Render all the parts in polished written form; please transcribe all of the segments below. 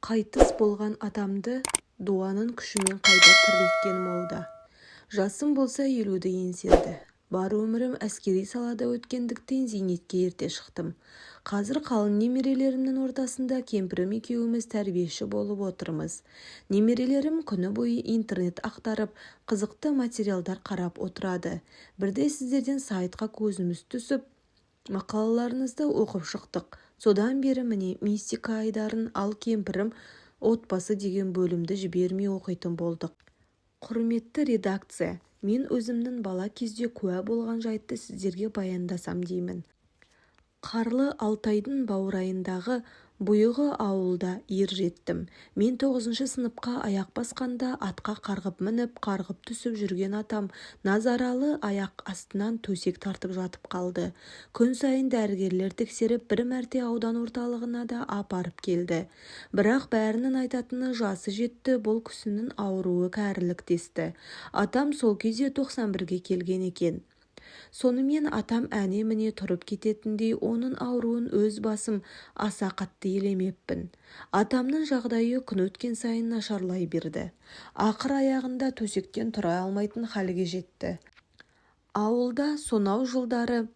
Қайтыс болған атамды дуаның күшімен қайта тірілткен молда. Жасым болса 50-ді еңсерді. Бар өмірім әскери салада өткендіктен зейнетке ерте шықтым. Қазір қалың немерелерімнің ортасында кемпірім екеуміз тәрбиеші болып отырмыз. Немерелерім күні бойы интернет ақтарып, қызықты материалдар қарап отырады. Бірде сіздердің сайтқа көзіміз түсіп, мақалаларыңызды оқып шықтық. Содан бері міне Мистика айдарын, ал кемпірім Отбасы деген бөлімді жібермей оқитын болдық. Құрметті редакция! Мен өзімнің бала кезде куә болған жайтты сіздерге баяндасам деймін. Қарлы Алтайдың баурайындағы бұйығы ауылда ер жеттім. Мен тоғызыншы сыныпқа аяқ басқанда атқа қарғып мініп, қарғып түсіп жүрген атам Назаралы аяқ астынан төсек тартып жатып қалды. Күн сайын дәрігерлер тексеріп, бір мәрте аудан орталығына да апарып келді. Бірақ бәрінің айтатыны жасы жетті, бұл кісінің ауруы кәрілік десті. Атам сол кезде 91-ге келген екен. Сонымен атам әне-міне тұрып кететіндей оның ауруын өз басым аса қатты елемеппін. Атамның жағдайы күн өткен сайын нашарлай берді. Ақыр аяғында төсектен тұра алмайтын халге жетті. Ауылда сонау жылдары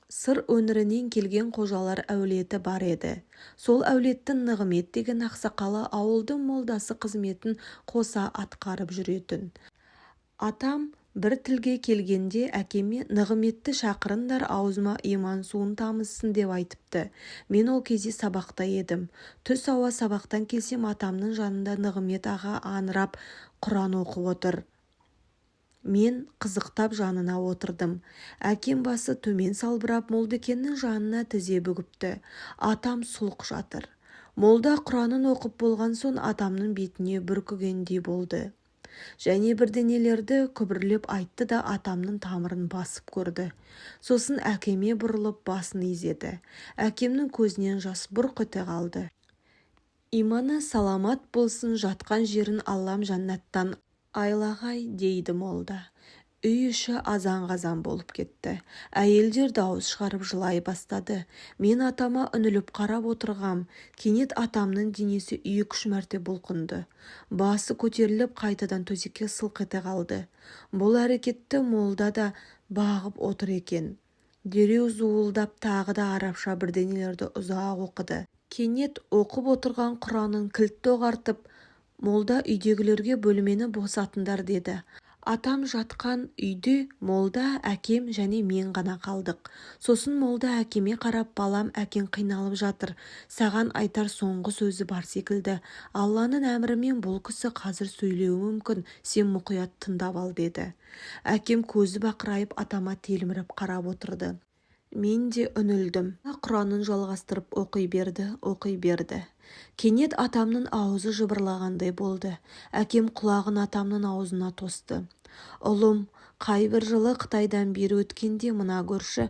Сыр өңірінен келген қожалар әулеті бар еді. Сол әулеттің Нығымет деген ақсақалы ауылдың молдасы қызметін қоса атқарып жүретін. Атам бір тілге келгенде әкеме Нығыметті шақырыңдар аузыма иман суын тамызсын деп айтыпты. Мен ол кезде сабақта едім. Түс ауа сабақтан келсем атамның жанында Нығымет аға аңырап құран оқып отыр. Мен қызықтап жанына отырдым. Әкем басы төмен салбырап молдекеңнің жанына тізе бүгіпті. Атам сұлқ жатыр. Молда құранын оқып болған соң атамның бетіне бүркігендей болды. Және бірдеңелерді күбірлеп айтты да атамның тамырын басып көрді. Сосын әкеме бұрылып басын изеді. Әкемнің көзінен жас бұрқ ете қалды. Иманы саламат болсын, жатқан жерін Аллам жәннаттан айлағай, дейді молда. Үй іші азан-қазан болып кетті. Әйелдер дауыс шығарып жылай бастады. Мен атама үңіліп қарап отырғам, кенет атамның денесі екі-үш мәрте бұлқынды. Басы көтеріліп қайтадан төсекке сылқ ете қалды. Бұл әрекетті молда да бағып отыр екен. Дереу зуылдап тағы да арабша бірдеңелерді ұзақ оқыды. Кенет оқып отырған құранын кілт доғартып, молда үйдегілерге бөлмені босатыңдар деді. Атам жатқан үйде молда, әкем және мен ғана қалдық. Сосын молда әкеме қарап, балам, әкең қиналып жатыр, саған айтар соңғы сөзі бар секілді. Алланың әмірімен бұл кісі қазір сөйлеуі мүмкін, сен мұқият тыңдап ал деді. Әкем көзі бақырайып атама телміріп қарап отырды. Мен де үңілдім. Құранын жалғастырып оқи берді, оқи берді. Кенет атамның аузы жыбырлағандай болды. Әкем құлағын атамның аузына тосты. Ұлым, қай бір жылы Қытайдан бері өткенде мына көрші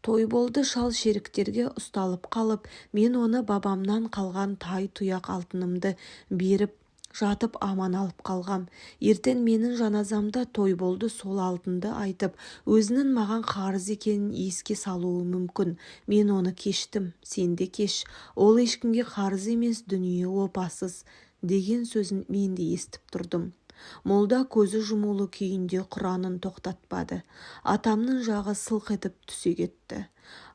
Тойболды шал шеріктерге ұсталып қалып, мен оны бабамнан қалған тай-тұяқ алтынымды беріп жатып аман алып қалғам. Ертең менің жаназамда Тойболды сол алтынды айтып, өзінің маған қарыз екенін еске салуы мүмкін. Мен оны кештім, сен де кеш. Ол ешкімге қарыз емес, дүние опасыз, деген сөзін мен де естіп тұрдым. Молда көзі жұмулы күйінде құранын тоқтатпады. Атамның жағы сылқ етіп түсе кетті.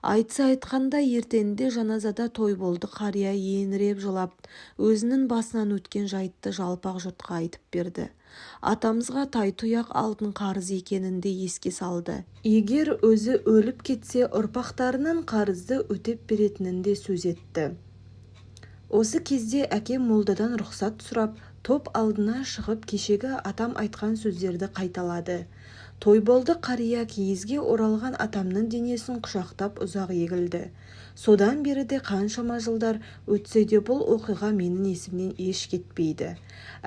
Айтса айтқандай, ертеңінде жаназада Тойболды қария еңіреп жылап, өзінің басынан өткен жайтты жалпақ жұртқа айтып берді. Атамызға тай-тұяқ алтын қарыз екенін де еске салды. Егер өзі өліп кетсе, ұрпақтарынан қарызды өтеп беретінін де сөз етті. Осы кезде әкем молдадан рұқсат сұрап, топ алдына шығып кешегі атам айтқан сөздерді қайталады. Тойболды қария киізге оралған атамның денесін құшақтап ұзақ егілді. Содан бері де қаншама жылдар өтсе де бұл оқиға менің есімнен еш кетпейді.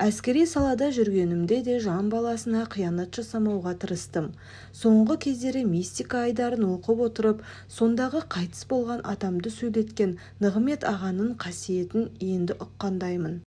Әскери салада жүргенімде де жан баласына қиянат жасамауға тырыстым. Соңғы кездері Мистика айдарын оқып отырып, сондағы қайтыс болған атамды сөйлеткен Нығымет ағаның қасиетін енді ұққандаймын.